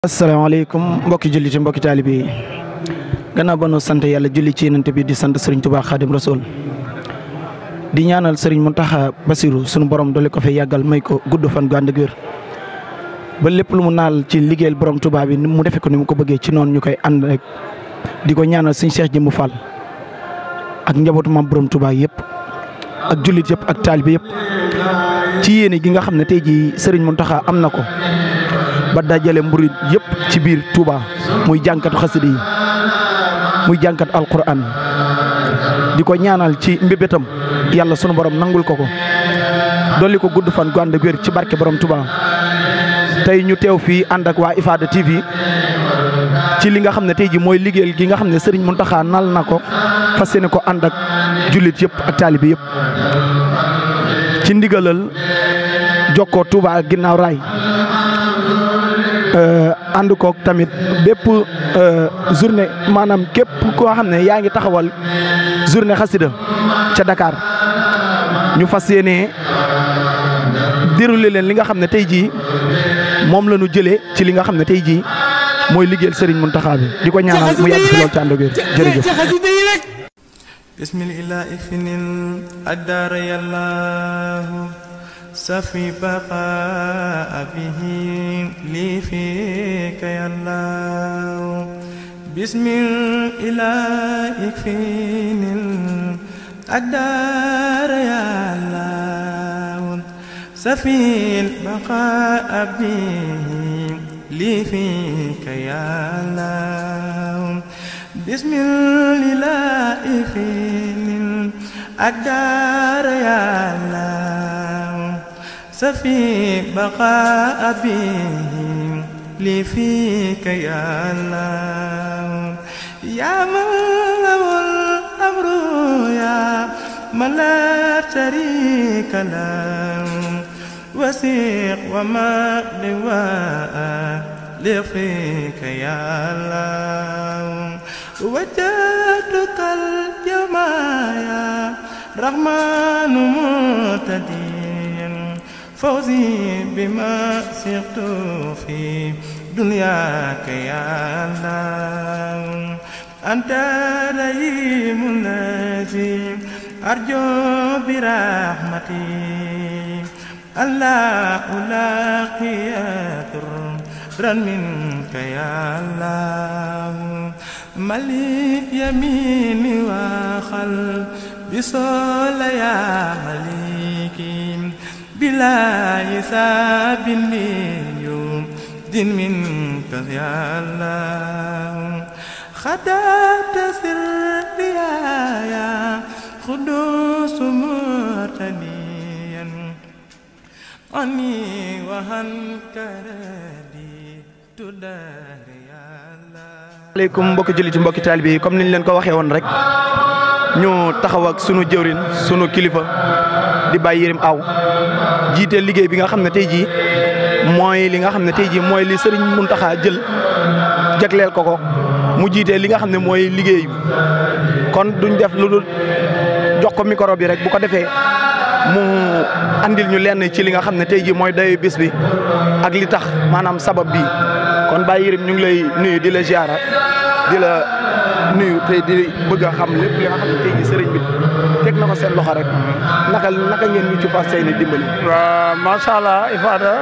asalaamaaleykum mbokki julli ci mbokki taalibe yi gannaaw ba nu sant yàlla julli ci yonent bi di sant Serigne Touba Khadim Rasoul di ñaanal Serigne Mountakha Bassirou sunu borom dole ko fay yàggal may ko gudd fan gu ànd ak wér ba lépp lu mu naal ci liggéeyal borom Touba bi mu defe ko ni mu ko bëggee ci noonu ñu koy ànd rek di ko ñaanal Serigne Cheikh Jëmmu Fall ak njabootu maam borom Touba yëpp ak jullit yëpp ak taalibe yëpp ci yéene gi nga xam ne tey jii Serigne Mountakha am na ko ba dajale murid yëpp ci biir Touba muy jànkatu xasida yi muy jànkat alquran di ko ñaanal ci mbébétam yàlla sunu borom nangul ko dolli ko gudd fan gu ànd ak wér ci barke borom Touba. tey ñu teew fii ànd ak waa Ifada TV ci li nga xam ne tey ji mooy liggéeyal gi nga xam ne Serigne Mountakha nal na ko fas yéene ko ànd ak jullit yëpp ak taalibe yëpp ci ndigalal jokkoo Touba ginnaaw raay ànd koog tamit bépp journée maanaam képp koo xam ne yaa ngi taxawal journée xasida ca Dakar ñu fas yéene déroulé leen li nga xam ne tey jii moom la ñu jëlee ci li nga xam ne tey jii mooy liggéeyal Serigne Mountakha bi di ko ñaanal mu yàgg ci lool ci ànd ak wér jërëjëf. bismillahi finil addaara yàllaahu safi baqaa bihi lii fiika yàllaahu bismillahi finil addaara yàllaahu safi baqaa bihi lii fiika yàllaahu bismillahi finil addaara yàllaahu safi baqaa bihi lii fiika yàllaahu yaa man lahul amru yaa man laa shariika lahu wasiq wa ma liwaa li fiika yàllaahu wajjahtuka al-yawma yaa rahmaanu muhtadiyan fawzi bima siqtu fi dunyaaka yàllaahu anta rahiimun lazi arju bi rahmati allah ulaqiya durran minka yàllaahu malik yamini wa qalbi sola ya maliki bila hisabin din minka yàllaahu khadata sirriya ya qudus murtadiyan ani wa hankaradi tudari asalaamaaleykum mbokki jullit yi mbokki taalibe yi comme niñ leen ko waxee woon rek ñu taxaw ak sunu jëwrin sunu kilifa di Baye Yérim Aw jiite liggéey bi nga xam ne tey jii mooy li nga xam ne tey jii mooy li Serigne Mountakha jël jagleel ko mu jiite li nga xam ne mooy liggéey bi kon duñ def lu dul jox ko micro bi rek bu ko defee mu andil ñu lenn ci li nga xam ne tey jii mooy dayu bis bi ak li tax maanaam sabab bi kon Baye Yérim ñu ngi lay nuyu di la ziara di la nuyu te di bëgg a xam lépp li nga xam ne tey jii sëriñ bi teg na ko seen loxo rek naka ngeen ñu ci fas yéene dimbali. waaw macha allah Ifada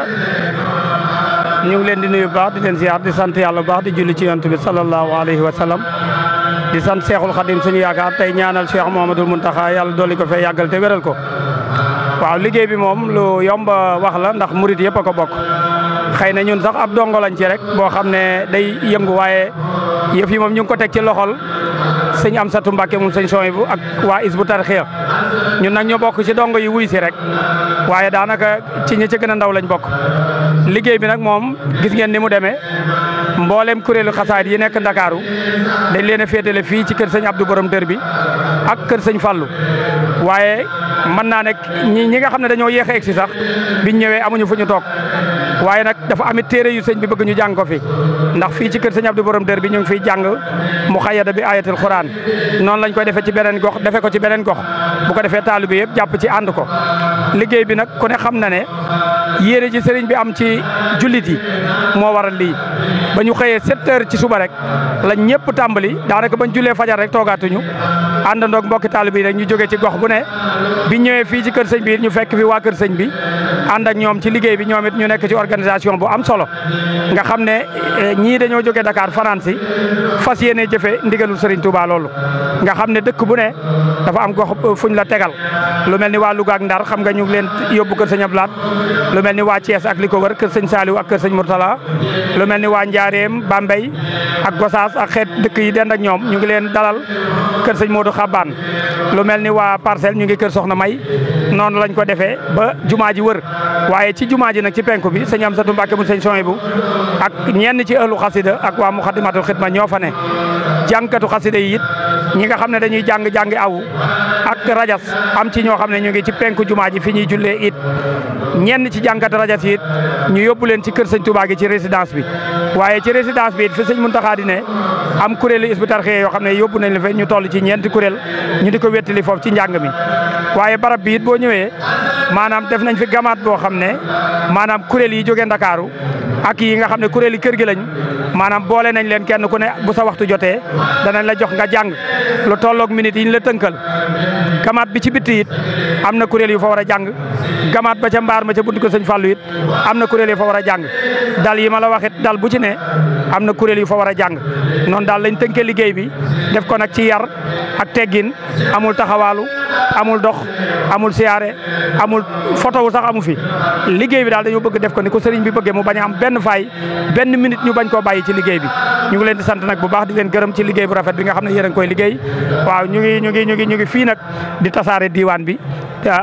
ñu ngi leen di nuyu bu baax di leen ziar di sant yàlla bu baax di julli ci yonent bi sallallahu alayhi wa sallam di sant Cheikhul Khadim suñu yaakaar tey ñaanal Cheikh Mouhamadoul Mountakha yàlla dolli ko fee yàggal te wéral ko. waaw liggéey bi moom lu yomb wax la ndax murit yëpp a ko bokk xëy na ñun sax ab dongo lañ ci rek boo xam ne day yëngu waaye yëf yi moom ñu ngi ko teg ci loxol sëñ Amsatu Mbàkke moom sëñ Sohaybu ak waa Hizbut Tarqiyyah ñun nag ñoo bokk ci dongo yi wuy si rek waaye daanaka ci ñi ci gën a ndaw lañ bokk. liggéey bi nag moom gis ngeen ni mu demee mboolem kuréelu xasaayid yi nekk Ndakaaru dañ leen a féetale fii ci kër sëñ Abdou Borom Dër bi ak kër sëñ Fallu waaye mën naa ne ñi nga xam ne dañoo yéex a egsi sax biñ ñëwee amuñu fu ñu toog waaye nag dafa amit téere yu sëñ bi bëgg ñu jàng ko fi ndax fii ci kër sëñ Abdou Borom Dër bi ñu ngi fiy jàng mu xayyada bi ayatul Quran noonu lañ koy defee ci beneen gox defee ko ci beneen gox bu ko defee taalibe yëpp jàpp ci ànd ko liggéey bi nag ku ne xam na ne yéene ci sëriñ bi am ci jullit yi moo waral lii ba ñu xëyee 7 heures ci suba rek lañ ñëpp tàmbali daanaka bañ jullee fajar rek toogaatuñu àndandoog mbokki taalibe yi rek ñu jógee ci gox bu ne bi ñëwee fii ci kër sëñ bi ñu fekk fi waa kër sëñ bi ànd ak ñoom ci liggéey bi ñoom it ñu nekk ci organisation bu am solo nga xam ne ñii dañoo jógee Dakar fanaan si fas yéene jëfe ndigalul Serigne Touba loolu nga xam ne dëkk bu ne dafa am gox fuñ la tegal lu mel ni waa Louga ak Ndar xam nga ñu ngi leen yóbbu kër sëñ Ablaat lu mel ni waa Thiès ak li ko wër kër sëñ Saliou ak kër sëñ Mourtala lu mel ni waa Njaareem Bambey ak Gosaas ak xeet dëkk yi dend ak ñoom ñu ngi leen dalal kër sëñ Modou Xabaan lu mel ni waa Parcelles ñu ngi kër Soxna May noonu lañ ko defee ba jumaa ji wër waaye ci jumaa ji nag ci penku bi sëñ Amsatu Mbàkke mu sëñ Sohaybu ak ñenn ci ëllu xasida ak waa Muxaddamatul Xidma ñoo fa ne jàngkatu xasida yi it ñi nga xam ne dañuy jàngi awu ak rajas am ci ñoo xam ne ñu ngi ci penku jumaa ji fi ñuy jullee it ñenn ci jàngkatu rajas yi it ñu yóbbu leen ci kër sëñ Touba gi ci résidence bi waaye ci résidence bi it fi sëñ Muntaxa di ne am kuréelu Hizbut Tarqiyyah yoo xam ne yóbbu nañ la fa ñu toll ci ñeenti kuréel ñu di ko wettali foofu ci njàng mi waaye barab bi it boo ñëwee maanaam def nañ fi gamaat boo xam ne maanaam kuréel yi jógee Ndakaaru ak yi nga xam ne kuréel yi kër gi lañ maanaam boole nañ leen kenn ku ne bu sa waxtu jotee danañ la jox nga jàng lu tolloog minutes yi ñu la tënkal gamaat bi ci bitti it am na kuréel yu fa war a jàng gamaat ba ca mbaar ma ca buntu ko sëñ Fallou it am na kuréel yu fa war a jàng dal yi ma la waxit dal bu ci ne am na kuréel yu fa war a jàng noonu daal lañ tënkee liggéey bi def ko nag ci yar ak teggin amul taxawaalu amul dox amul siyaare amul photo wu sax amu fi liggéey bi daal dañoo bëgg def ko ni ko sëriñ bi bëggee mu bañ a am benn faay benn minute ñu bañ koo bàyyi ci liggéey bi ñu ngi leen di sant nag bu baax di leen gërëm ci liggéey bu rafet bi nga xam ne yéen a ngi koy liggéey waaw ñu ngi fii nag di tasaare diiwaan bi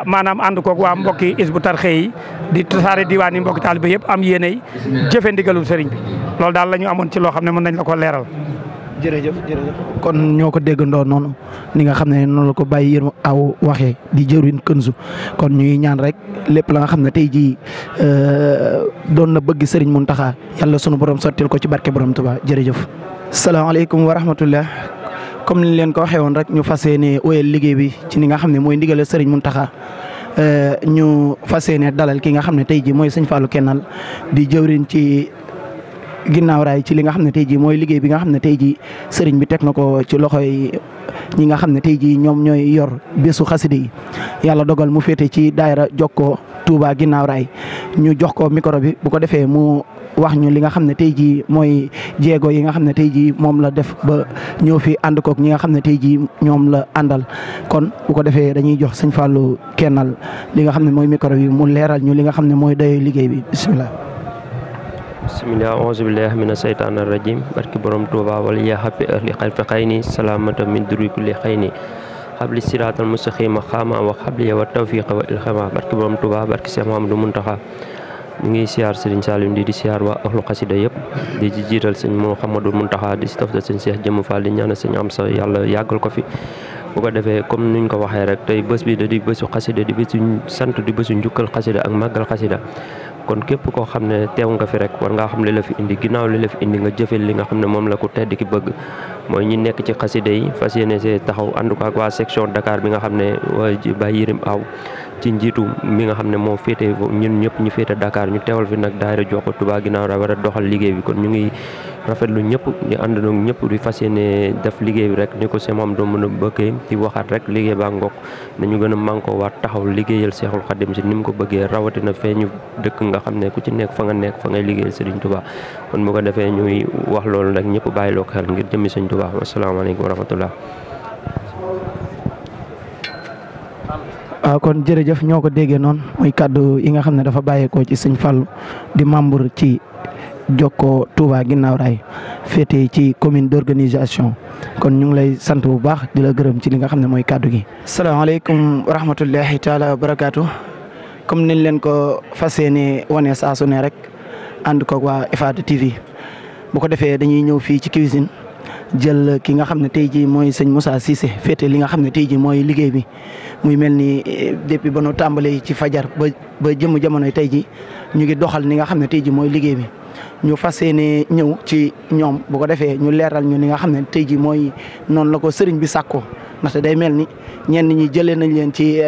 maanaam ànd koog waa mbokki Hizbut Tarqiyyah yi di tasaare diiwaan yi mbokki taalibe yëpp am yéenay jëfe ndigalul sëriñ bi loolu daal la ñu amoon ci loo xam ne mën nañ la ko leeral. jërëjëf kon ñoo ko déggandoo noonu ni nga xam ne noonu la ko bàyyi yéen aw waxee di jëwriñ Kënzu kon ñuy ñaan rek lépp la nga xam ne tey jii doon na bëgg Serigne Mountakha yàlla sunu borom sottil ko ci barke borom Tuubaa jërëjëf. salaamaaleykum wa rahmatullah comme ni leen ko waxee woon rek ñu fas yéene wéyal liggéey bi ci ni nga xam ne mooy ndigale Serigne Mountakha ñu fas yéene dalal ki nga xam ne tey jii mooy sëñ Fallou Kennal di jëwriñ ci. ginnaaw raay ci li nga xam ne tey jii mooy liggéey bi nga xam ne tey jii sëriñ bi teg na ko ci loxoy ñi nga xam ne tey jii ñoom ñooy yor bésu xasida yi yàlla dogal mu féete ci daayira Jokkoo Touba ginnaaw raay ñu jox ko micro bi bu ko defee mu wax ñu li nga xam ne tey jii mooy jéego yi nga xam ne tey jii moom la def ba ñëw fi ànd koog ñi nga xam ne tey jii ñoom la àndal kon bu ko defee dañuy jox sëñ Fallou Kennal li nga xam ne mooy micro bi mu leeral ñu li nga xam ne mooy doy liggéey bi bisimilah. bisimilah auzu billahi mina seytaan rajim barki borom Tuuba wala yaa xapi ahli xalfi xay ni salaamata min duri kulli xay ni xabli siraatal mustaqima xaama wa xabli wa tawfiqa wa ilhama barki borom Tuuba barki Seex Mamadu Muntaxa ñu ngi siyaar Sëriñ Salim di siyaar waa ahlu xasida yëpp di ci jiital sëñ Mouhamadou Muntaxa di si toftal sëñ Seex Jëmm Fall di ñaanal sëñ Amsa yàlla yàggal ko fi bu ko defee comme nuñ ko waxee rek tey bés bi da di bésu xasida di bésu sant di bésu njukkal xasida ak màggal xasida kon képp koo xam ne teew nga fi rek war ngaa xam li la fi indi ginnaaw li la fi indi nga jëfel li nga xam ne moom la ko tedd ki bëgg mooy ñi nekk ci xasida yi fas yéene see taxaw ànd ko ak waa section Dakar bi nga xam ne waa Baye Yirim Aw ci njiitu mi nga xam ne moo féete ñun ñëpp ñu féete Dakar ñu teewal fi nag daayira Jokkoo Touba ginnaaw raay war a doxal liggéey bi kon ñu ngi rafetlu ñëpp di àndandoo ñëpp di fas yéene def liggéey bi rek ni ko see moom doo mën a bëggee di waxaat rek liggéey baa ngoog nañu gën a mànkoo waat taxaw liggéeyal Seexul Xadim si ni mu ko bëggee rawatina fee ñu dëkk nga xam ne ku ci nekk fa nga nekk fa ngay liggéeyal Serigne Touba kon bu ko defee ñuy wax loolu rek ñëpp bàyyi loo ko xel ngir jëmmi Serigne Touba asalaamaaleykum wa rahmatullah. waaw kon jërëjëf ñoo ko déggee noonu muy kàddu yi nga xam ne dafa bàyyeekoo ci sëñ Fallou di membre ci Jokkoo Touba ginnaaw raay féete ci commune d'organisation kon ñu ngi lay sant bu baax di la gërëm ci li nga xam ne mooy kàddu gi. salaamaaleykum wa rahmatullahi taala wa barakaatu comme niñ leen ko fas yéene wane saa su ne rek ànd ko waa Ifada TV bu ko defee dañuy ñëw fii ci cuisine jël ki nga xam ne tey jii mooy sëñ Moussa Cissé féete li nga xam ne tey jii mooy liggéey bi muy mel ni depuis ba nu tàmbalee ci fajar ba jëmm jamonoy tey jii ñu ngi doxal ni nga xam ne tey jii mooy liggéey bi. ñu fas yéene ñëw ci ñoom bu ko defee ñu leeral ñu ni nga xam ne tey jii mooy noonu la ko sëriñ bi sàkkoo ndaxte day mel ni ñenn ñi jëlee nañ leen ci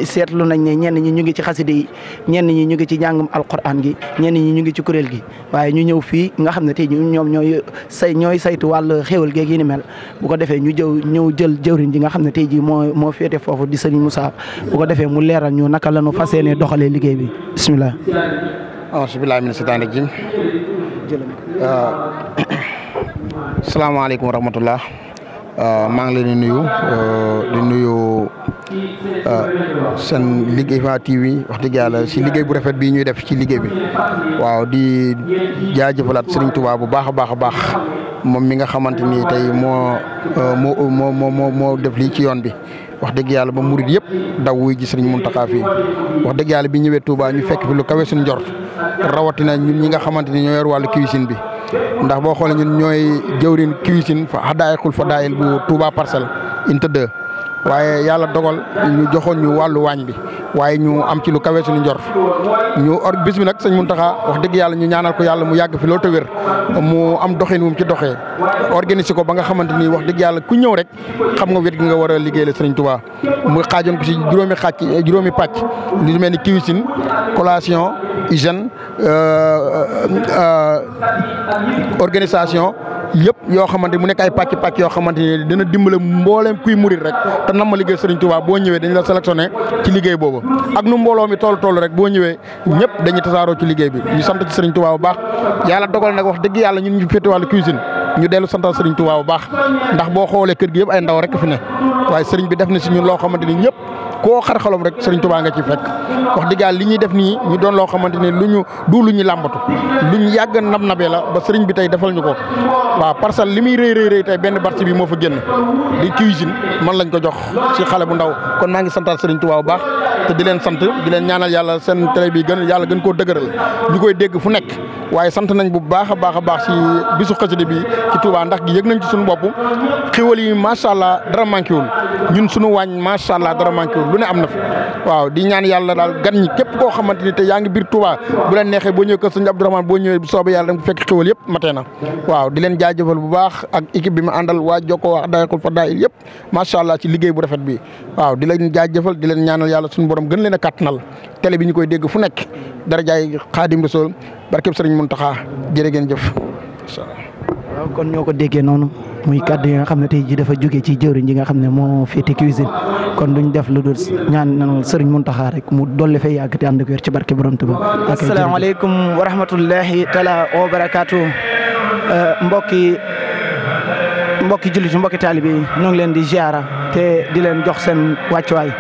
seetlu nañ ne ñenn ñi ñu ngi ci xaside yi ñenn ñi ñu ngi ci njàngum alquran gi ñenn ñi ñu ngi ci kuréel gi waaye ñu ñëw fii nga xam ne tey jii ñoom ñooy saytu wàllu xéwal geeg yi ni mel bu ko defee ñu ñëw jël jëwriñ ji nga xam ne tey jii moo féete foofu di sëriñ Moussa bu ko defee mu leeral ñu naka la ñu fas yéene doxalee liggéey bi bisimilah. auzu billaahi mina seytaani rajiim. salaamaaleykum wa rahmatullah. maa ngi leen di nuyu seen liggéey Rafah TV wax dëgg yàlla si liggéey bu rafet bii ñuy def ci liggéey bi waaw di jaajëfalaat Serigne Touba bu baax a baax moom mi nga xamante ni tey moo def lii ci yoon bi. wax dëgg yàlla ba murid yëpp daw wuy ji Serigne Mountakha fii wax dëgg yàlla bi ñëwee Touba ñu fekk fi lu kawe suñu njort rawatina ñun ñi nga xamante ni ñoo yor wàllu cuisine bi ndax boo xoolee ñun ñooy jëwrin cuisine fa Hadaayqul Fadaayil bu Touba Parcelles Unité 2 waaye yàlla dogal ñu joxoon ñu wàllu waañ bi waaye ñu am ci lu kawe suñu njort bis bi nag sëñ Mountakha wax dëgg yàlla ñu ñaanal ko yàlla mu yàgg fi loolu te wér mu am doxin wu ci doxee organiser ko ba nga xamante ni wax dëgg yàlla ku ñëw rek xam nga wet gi nga war a liggéeyal Sëriñ Touba mu xaajoon ko si juróomi pàcc lu mel ni cuisine collation hygiène organisation yëpp yoo xamante mu nekk ay pàcc yoo xamante ni dina dimbale mbooleem kuy murit rek te nam ma liggéey Serigne Touba boo ñëwee dañ la sélectionné ci liggéey boobu ak nu mbooloo mi toll rek boo ñëwee ñëpp dañuy tasaaroo ci liggéey bi ñu sant ci Serigne Touba bu baax yàlla dogal nag wax dëgg yàlla ñun ñu féete wàllu cuisine ñu dellu santal Serigne Touba bu baax ndax boo xoolee kër gi yëpp ay ndaw rek fi ne waaye Serigne bi def na si ñun loo xamante ni ñëpp koo xar xalom rek Serigne Touba nga ci fekk wax dëgg yàlla li ñuy def nii ñu doon loo xamante ni lu ñu làmbatu lu ñu yàgg nab-nabee la ba Serigne bi tey defal ñu ko waaw Parcelles li muy rëy tey benn barci bi moo fa génn di cuisine man lañ ko jox ci xale bu ndaw kon maa ngi santal Serigne Touba bu baax te di leen sant di leen ñaanal yàlla seen télé bi yàlla gën koo dëgëral ñu koy dégg fu nekk waaye sant nañ bu baax a baax ci bisu xasida bi ci Touba ndax gi yëg nañ ci suñu bopp xéwal yi macha allah dara manqué wul ñun suñu wàññ macha allah dara manqué wul lu ne am na fi waaw di ñaan yàlla daal gan ñi képp koo xamante ni te yaa ngi biir Touba bu leen neexee boo ñëwee kër sëñ Abdourahmane boo ñëwee bu soobee yàlla da nga fekk xéwal yëpp matee na waaw di leen jaajëfal bu baax ak équipe bi ma àndal waa Jokko waa Hadaayqul Fadaayil yëpp macha allah ci liggéey bu rafet bi waaw di leen jaajëfal di leen ñaanal yàlla suñu borom gën leen a kàttanal télé bi ñu koy dégg fu nekk darajaay Xaadim Rasuul barkeb Sëriñ Mountakha jërë ngeen jëf waaw kon ñoo ko déggee noonu muy kàddu yi nga xam ne tey jii dafa jóge ci jëwriñ ji nga xam ne moo féete cuisine kon duñ def lu dul ñaan Sëriñ Mountakha rek mu dolli fay yàgg te ànd ak wér ci barke borom Tuba. asalaamaaleykum wa rahmatullahi taala wa barakaatu mbokki jullit mbokki taalibe yi ñoo ngi leen di ziara te di leen jox seen wàccuwaay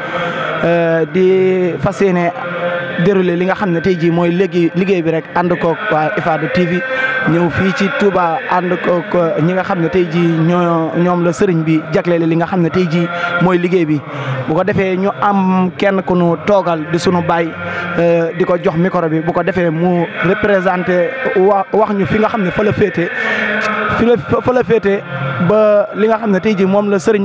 di fas yéene déroulé li nga xam ne tey jii mooy liggéey bi rek ànd koog waa Ifada TV ñëw fii ci Touba ànd koog ñi nga xam ne tey jii ñoom la sëriñ bi jagleel li nga xam ne tey jii mooy liggéey bi bu ko defee ñu am kenn ku nu toogal di sunu baay di ko jox micro bi bu ko defee mu représenté wax ñu fi nga xam ne fa la féete ba li nga xam ne tey jii moom la sëriñ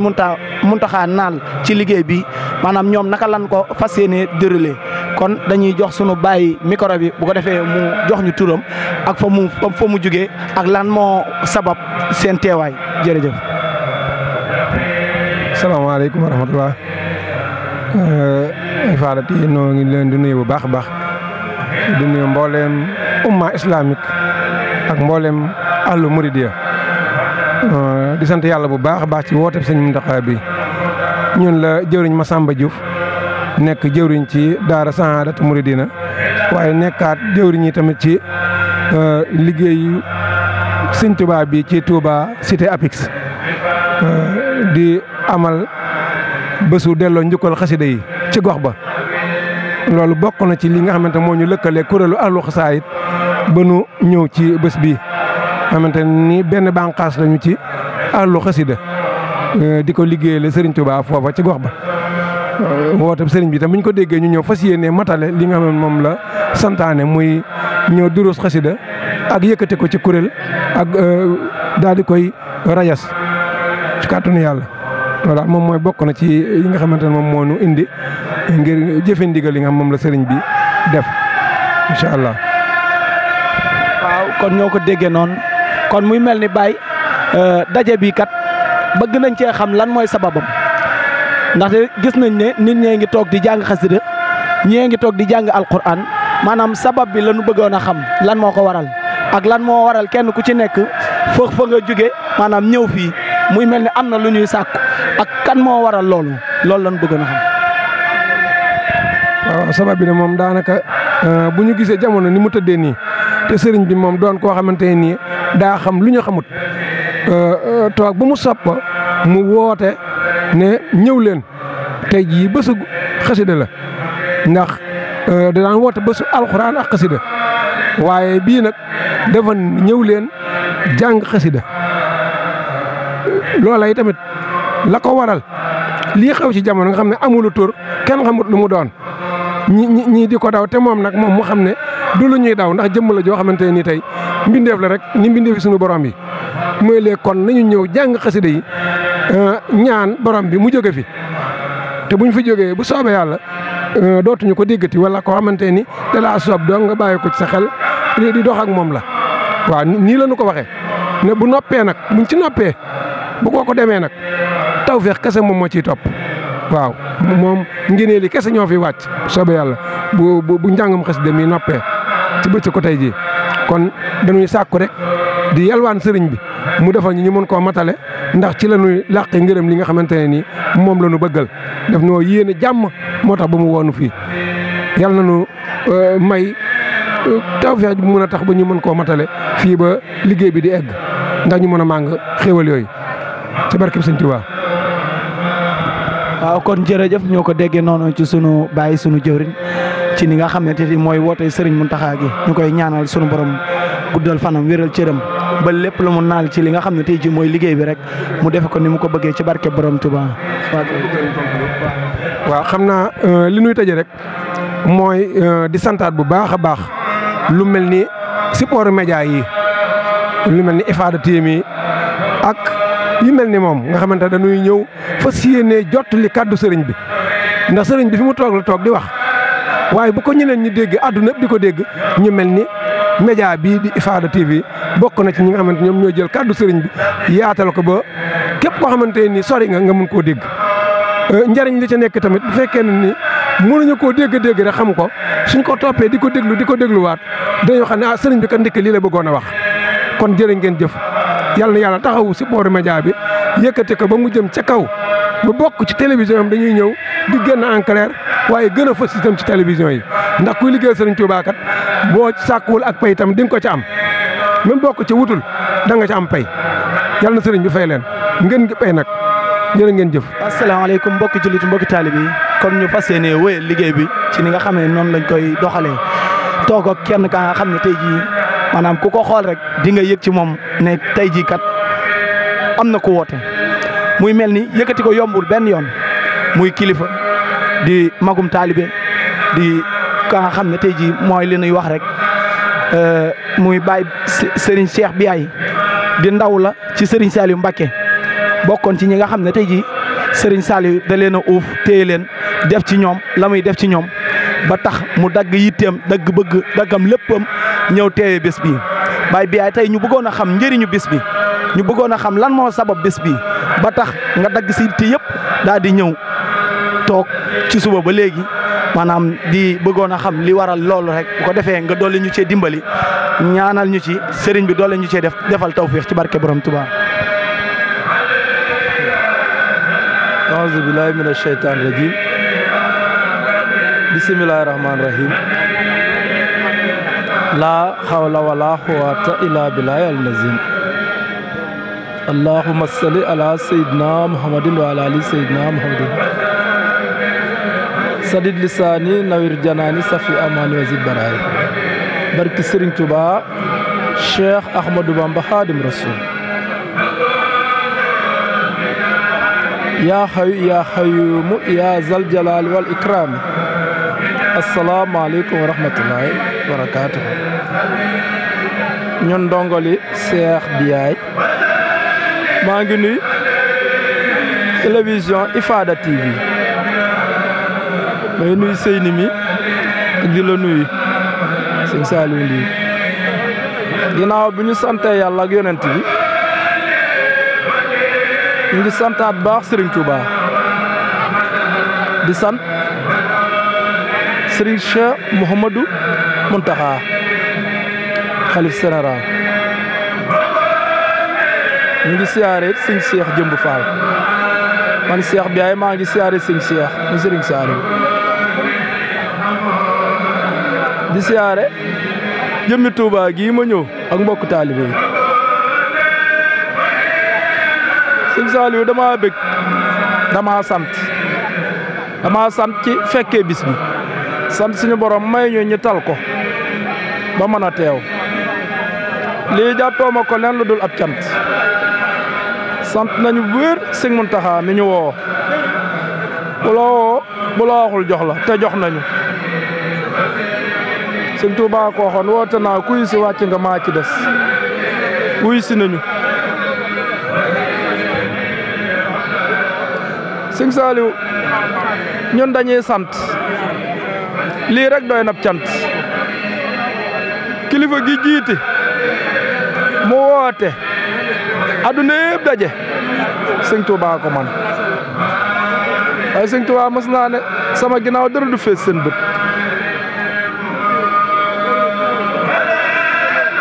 Mountakha naal ci liggéey bi maanaam ñoom naka lan ko fas yéene déroulé kon dañuy jox sunu baay micro bi bu ko defee mu jox ñu turam ak fa mu jugee ak lan moo sabab seen teewaay jërëjëf. salaamaaleykum wa rahmatulah. Ifada TV noo ngi leen di nuyu bu baax a baax di nuyu mbooleem umma islamique ak mbooleem àllu Mouridiya di sant yàlla bu baax a baax ci wooteeb sëñ Mountakha bi ñun la jëwriñ Massamba Diouf nekk jëwriñ ci daara Sahadatu Mouridina waaye nekkaat jëwriñ yi tamit ci liggéeyu sëñ Touba bi ci Touba cité Apix di amal bésu delloo njukkal xasida yi ci gox ba loolu bokk na ci li nga xamante moo ñu lëkkale kuréelu ahlu xasaayid ba nu ñëw ci bés bi xamante ni benn bànqaas lañu ci ahlu xasida di ko liggéeyale Serigne Touba foofa ci gox ba woote Serigne bi tam bu ñu ko déggee ñu ñëw fas yéene matale li nga xam ne moom la santaane muy ñëw durus xasida ak yëkkate ko ci kuréel ak daal di koy rajas ci kàttanu yàlla loolu daal moom mooy bokk na ci yi nga xamante ne moom moo nu indi ngir jëfe ndigal li nga xam moom la sëriñ bi def incha allah. waaw kon ñoo ko déggee noonu kon muy mel ni Baye daje bi kat bëgg nañ cee xam lan mooy sababam ndaxte gis nañ ne nit ñee ngi toog di jàng xasida ñee ngi toog di jàng alquran maanaam sabab bi la ñu bëggoon a xam lan moo ko waral ak lan moo waral kenn ku ci nekk foofu fa nga jóge maanaam ñëw fii muy mel ni am na lu ñuy sàkku ak kan moo waral loolu la ñu bëggoon a xam. waaw sabab bi ne moom daanaka bu ñu gisee jamono ni mu tëddee nii te sëriñ bi moom doon koo xamante ne nii daa xam lu ñu xamut toog ba mu sopp mu woote ne ñëw leen tey jii bésu xasida la ndax da daan woote bésu alxuraan ak xasida waaye bii nag dafa ñëw leen jàng xasida loola yi tamit la ko waral lii xew ci jamono nga xam ne amulu tur kenn xamut lu mu doon ñii di ko daw te moom nag moom mu xam ne du lu ñuy daw ndax jëmm la joo xamante ne nii tey mbindeef la rek ni mbindeefi suñu borom yi mooy léegi kon nañu ñëw jàng xasida yi ñaan borom bi mu jóge fi te buñ fi jógee bu soobee yàlla dootuñu ko déggati wala koo xamante ni da laa soob doo nga bàyyi ko ci sa xel di dox ak moom la waaw nii la ñu ko waxee ne bu noppee nag buñ ci noppee bu ko demee nag tawfeex kese moom moo ciy topp waaw moom ngëneel li kese ñoo fi wàcc soobee yàlla bu njàngam xasida mi noppee ci bëccëg ko tey jii kon dañuy sàkku rek di yalwaan sëriñ bi mu defal ñu mën koo matale ndax ci la ñuy làqee ngërëm li nga xamante ne nii moom la ñu bëggal def noo yéene jàmm moo tax ba mu woonu fii yal na ñu may tawfeex bi mën a tax ba ñu mën koo matale fii ba liggéey bi di egg ndax ñu mën a màng xéwal yooyu ci barkeb Sëñ Tuubaa. waaw kon jërëjëf ñoo ko déggee noonu ci sunu bàyyi sunu jëwriñ ci ni nga xamante ni mooy woote Serigne Mountakha gi ñu koy ñaanal sunu borom guddal fanam wéral cëram ba lépp lu mu naal ci li nga xam ne tey ji mooy liggéey bi rek mu defe ko ni mu ko bëggee ci barke borom Touba. waaw xam naa li nuy tëjee rek mooy di santaat bu baax a baax lu mel ni support média yi lu mel ni Ifada TV ak yu mel ni moom nga xamante dañuy ñëw fas yéenee jottali kàddu sëriñ bi ndax sëriñ bi fi mu toog la toog di wax waaye bu ko ñeneen ñi dégg àdduna yëpp di ko dégg ñu mel ni média bii di Ifada TV bokk na ci ñi nga xamante ñoom ñoo jël kàddu sëriñ bi yaatal ko ba képp koo xamante ni sori nga mën koo dégg. njariñ li ca nekk tamit bu fekkee ne ni mënuñu koo dégg rek xam ko suñ ko toppee di ko dégluwaat dañoo xam ne sëriñ bi kat ndikk lii la bëggoon a wax kon jërë ngeen jëf yàlla na yàlla taxawu support média bi yëkkati ko ba mu jëm ca kaw ba bokk ci télévision am dañuy ñëw di génn en clair waaye gën a fës itam ci télévision yi ndax kuy liggéey sëriñ Tuubaa kat boo sàkkuwul ak pay itam di nga ko ca am même bokk ci wutul da nga ca am pay yàlla na sëriñ bi fay leen ngeen ngi pay nag jërë ngeen jëf. asalaamaaleykum mbokki jullit mbokki taalibe yi kon ñu fas yéenee wéyal liggéey bi ci ni nga xam ne noonu lañ koy doxalee toog ak kenn ka nga xam ne tey jii maanaam ku ko xool rek di nga yëg ci moom ne tey jii kat am na ku woote muy mel ni yëkkati ko yombul benn yoon muy kilifa di magum taalibe di ka nga xam ne tey jii mooy li nuy wax rek muy Baye Serigne Cheikh Biaye di ndaw la ci Serigne Saliou Mbacké bokkoon ci ñi nga xam ne tey jii Serigne Saliou da leen a uuf téye leen def ci ñoom la muy def ci ñoom ba tax mu dagg yitteem daggam léppam ñëw teewee bés bi Baye Biaye tey ñu bëggoon a xam njëriñu bés bi ñu bëggoon a xam lan moo sabab bés bi ba tax nga dagg si yitte yëpp daal di ñëw toog ci suba ba léegi maanaam di bëggoon a xam li waral loolu rek bu ko defee nga doole ñu cee dimbali ñaanal ñu ci sëriñ bi doole ñu cee defal tawfiix ci barke borom Tuubaa. auzu billahi mina shaytaan rajim bismillahi rahmaani rahim laa xawla wala quwwata illa billahi al-azim allahumma salli ala sayyidina muhammadin wa ala ali sayyidina muhammadin sadid lisaani nawir janaani safi amaani wa zid baraay barki Serigne Touba Cheikh Ahmadou Bamba Khadim Rasoul yaa xayu yaa xayumu yaa zal jalaali wal ikraami assalaamu aleykum wa rahmatullahi wa barakaatuh ñun ndongoli Cheikh Biaye maa ngi nuyu télévision Ifada TV may nuyu Seyni mi ak di la nuyu sëñ Saliou Ndir ginnaaw bi ñu sante yàlla ak yonent bi ñu ngi santaat baax Serigne Touba di sant Serigne Cheikh Mouhamadou Mountakha xalif général ñu ngi siyaare sëñ Cheikh Jëmb Fall man Cheikh Biaye maa ngi siyaare sëñ Cheikh mu Serigne Saliou di siyaare jëmmi Touba gii ma ñëw ak mbokk taalibe yi sëñ Saliou dama bëgg dama sant ci fekkee bis bi sant suñu borom may ñu tal ko ba mën a teew lii jàppooma ko leen lu dul ab cant sant nañu bu wér sëñ Muntaxa mi ñu woo bu la waxul jox la te jox nañu sëñ Tuubaa ko waxoon woote naa kuy si wàcc nga maa ci des wuy si nañu sëñ Saliou ñun dañuy sant lii rek doy na cant kilifa gi jiite mu woote aduna yëpp daje sëñ Tuubaa ko man waaye sëñ Tuubaa mas naa ne sama ginnaaw dara du fees seen bët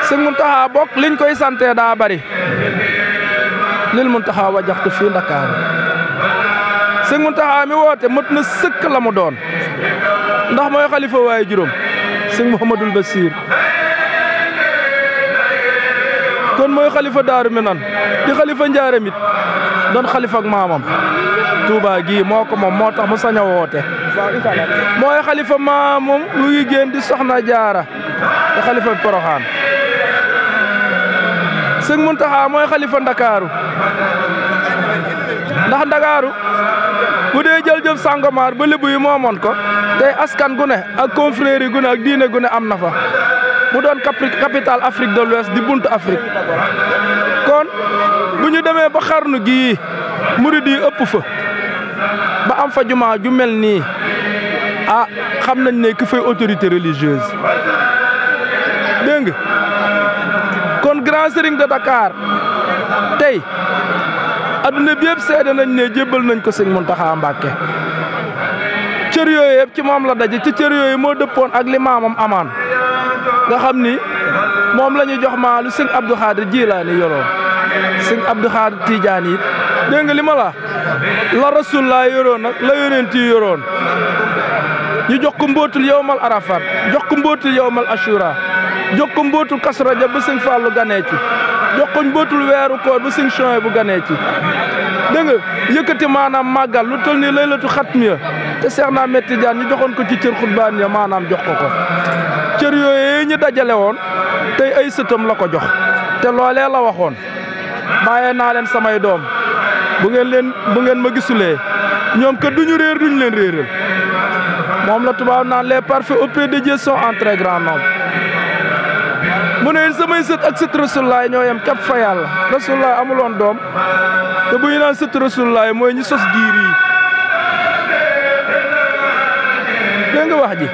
sëñ Muntaxa bokk liñ koy sante daa bari lil Muntaxa wajaxtu fii Ndakaaru sëñ Muntaxa mi woote mët na sëkk la mu doon ndax mooy xalifa waaye juróom sëñ Mouhamadul Basiir kon mooy xalifa Daaru Minan di xalifa Njaaréem it doon xalifa ak maamam Touba gii moo ko moom moo tax mu sañ a woote mooy xalifa maamam mu ngi génn di Soxna Jaara di xalifa Poroxaan sëñ Muntaxa mooy xalifa Ndakaaru ndax Ndakaaru bu dee jël Sangomar ba lébu yi moomoon ko tey askan gu ne ak confrérie gu ne ak diine gu ne am na fa mu doon capitale Afrique de l'Ouest di buntu Afrique kon bu ñu demee ba xarnu gii murid yi ëpp fa ba am fa jumaa ju mel nii ah xam nañ ne ki fay autorité religieuse dégg nga kon grand serigne de Dakar tey adduna bi yëpp seede nañ ne jébbal nañ ko sëñ Muntaxa Mbàkke cër yooyu yëpp ci moom la daje ci cër yooyu moo dëppoon ak li maamam amaan nga xam ni moom la ñu jox maa lu sëñ Abdou Khadir Jilaani yoroon sëñ Abdou Khadir Tidiane it dégg nga li ma la Rasulullah yoroon nag la yonent yi yoroon ñu jox ko mbootul yowmal Arafat jox ko mbootul yowmal Ashura jox ko mbootul Kazu Rajab ba sëñ Fallu ganee ci jox ko mbootul weeru koor ba sëñ Chouaïb bu ganee ci dégg nga yëkkati maanaam màggal lu toll ni laylatu xatmiya te Seex na Ahmed Tidiane ñu joxoon ko ci cër xutbaan ya maanaam jox ko cër yooyu ñu dajale woon tey ay sëtam la ko jox te loolee la waxoon bàyyee naa leen samay doom bu ngeen ma gisulee ñoom kat duñu réer duñu leen réeral moom la tubaab naan les parfaits auprès de Dieu sont en très grand nombre mu ne samay sët ak sët Rasulullah ñoo yem képp fa yàlla Rasulullah amuloon doom te bu ñu naan sët Rasulullah mooy ñi sos giir yi dégg nga wax ji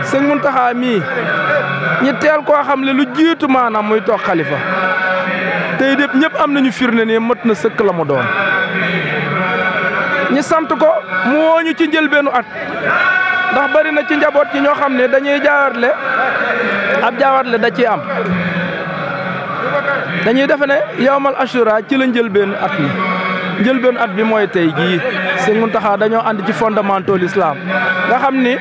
sëñ Muntaxa mii ñi teel koo xam le lu jiitu maanaam muy toog xalifa tey dépp ñëpp am nañu firnde ne mët na sëkk la mu doon ñi sant ko mu wooñu ci njëlbeenu at ndax bari na ci njaboot ci ñoo xam ne dañuy jaawatle ab jaawatle da ciy am dañuy defe ne yawmal ashura ci la njëlbeenu at mi njëlbeenu at bi mooy tey jii sëñ Muntaxa dañoo ànd ci fondamentaux l'islam nga xam ni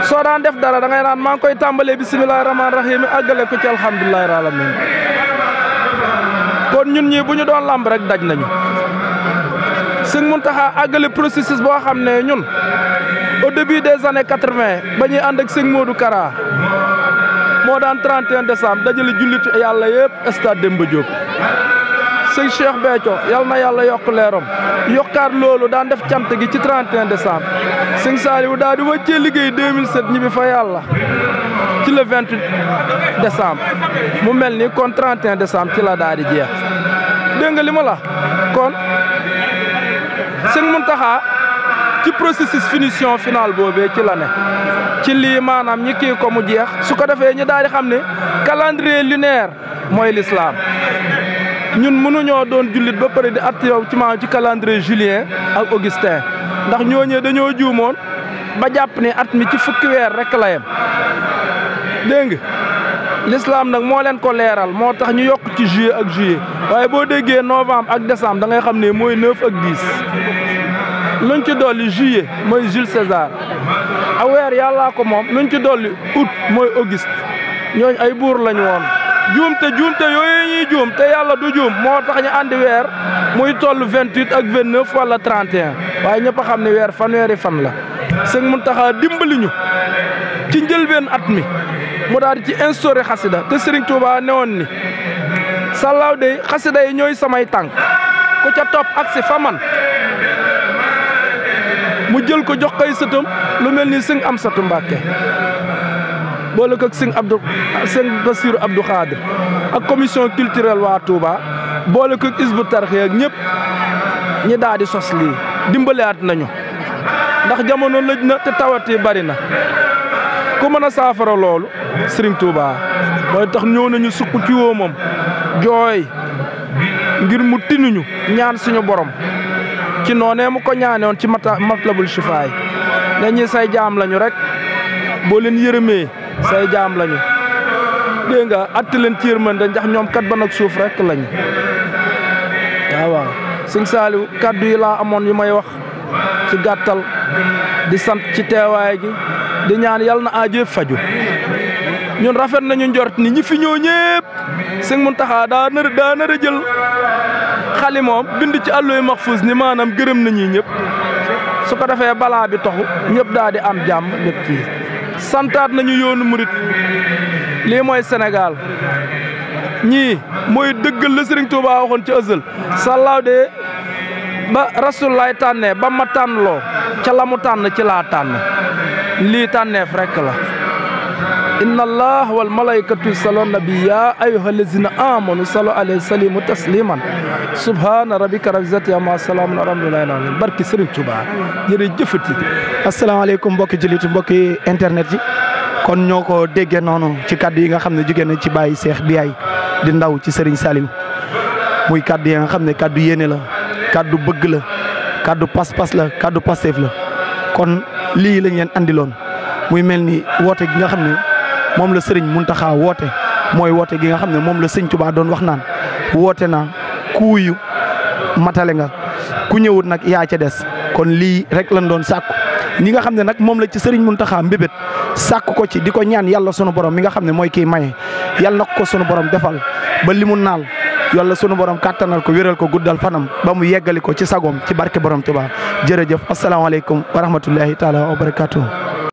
soo daan def dara da ngay naan maa ngi koy tàmbalee bisimilahi rahmaani rahim àggale ko ci alhamdulilahi rabbil alamin kon ñun ñii bu ñu doon lamb rek daj nañu sëñ Muntaxa àggale processus boo xam ne ñun au début des années 80 ba ñuy ànd ak sëñ Modou Kara moo daan 31 décembre dajale jullitu yàlla yëpp stade Demba Diop sëñ Cheikh Béthio yal na yàlla yokk leeram yokkaat loolu daan def cant gi ci 31 décembre sëñ Saliou daal di wàccee liggéey 2007 ñibbi fa yàlla ci le 28 décembre mu mel ni kon 31 décembre ci la daal di jeex dégg nga li ma la kon Sëñ Muntaxa ci processus finition final boobee ci la ne ci lii maanaam ñi kii ko mu jeex su ko defee ñu daal di xam ne calendrier lunaire mooy l'islam ñun mënuñoo doon jullit ba pare di at yow ci maanaam ci calendrier julien ak augustin ndax ñooñee dañoo juumoon ba jàpp ni at mi ci fukki weer rek la yem dégg nga l'islam nag moo leen ko leeral moo tax ñu yokk ci juillet ak juillet waaye boo déggee novembre ak décembre da ngay xam ne mooy 9 ak 10 luñ ci dolli juillet mooy Jules César a weer yàllaa ko moom luñ ci dolli août mooy Auguste ñooñ ay buur lañu woon juumte yooyu ñuy juum te yàlla du juum moo tax ñu andi weer muy toll 28 ak 29 wala 31 waaye ñëpp a xam ne weer fanweeri fan la Sëñ Muntaxa dimbali ñu ci njëlbeen at mi mu daal di ci instauré xasida te Serigne Touba newoon ni sàllaaw de xasida yi ñooy samay tànk ku ca topp ak si fa man mu jël ko jox koy sëtam lu mel ni sëñ Amsatu Mbàkke boole ko ak sëñ Basiru Abdou Khadir ak commission culturelle waa Touba boole ko ak Hizbut Tarqiyyah ak ñëpp ñi daal di sos lii dimbaleaat nañu ndax jamono lëj na te tawat yi bari na ku mën a saafara loolu Serigne Touba mooy tax ñëw nañu sukk ci woo moom jooy ngir mu tinuñu ñaan suñu borom ci noonee mu ko ñaanewoon ci matlabul shifaay dañuy say jaam lañu rek boo leen yërëmee say jaam lañu dégg nga atti leen ci yërmande ndax ñoom kat ban ak suuf rek lañu waaw sëñ Saliou kaddu yi laa amoon yu may wax ci gàttal di sant ci teewaay gi di ñaan yal na aajo faju ñun rafet nañu njort ni ñi fi ñëw ñëpp Sëñ Muntaxa daa nar a jël xali moom bind ci àlluy maxfuus ni maanaam gërëm nañu ñëpp su ko defee balaa bi toxu ñëpp daal di am jàmm lépp kii santaat nañu yoonu murit lii mooy Sénégal ñii mooy dëggal la Sëriñ Tuubaa waxoon ci ësël sàllaaw de ba rasulullaay tànnee ba ma tànnloo ca la mu tànn ci laa tànn lii tànneef rekk la inna allah wal malaykatu yusalluna nabi ya ayyuha allazina amanu sallu alayhi salimu tasliman subhana rabbika rabbil izzati amma salamun alhamdulillahi alamin barki Serigne Touba jërëjëfati asalaamaaleykum mbokki jullit mbokki internet yi kon ñoo ko déggee noonu ci kaddu yi nga xam ne jóge na ci Baye Cheikh Biaye di ndaw ci Serigne Saliou muy kaddu yi nga xam ne kaddu yéene la kaddu bëgg la kaddu pas-pas la kaddu pasteef la kon lii lañ leen andiloon muy mel ni woote gi nga xam ne moom la Serigne Muntaxa woote mooy woote gi nga xam ne moom la Sëñ Tuubaa doon wax naan woote naa kuuyu matale nga ku ñëwut nag yaa ca des kon lii rek lañ doon sàkku ñi nga xam ne nag moom la ci Serigne Muntaxa mbébét sàkku ko ci di ko ñaan yàlla sunu borom mi nga xam ne mooy kii maye yàlla na ko sunu borom defal ba li mu naal yàlla sunu borom kàttanal ko wéral ko guddal fanam ba mu yeggali ko ci sagoom ci barke borom Tuubaa jërëjëf asalaamaaleykum wa rahmatullahi taala wa barakaatuh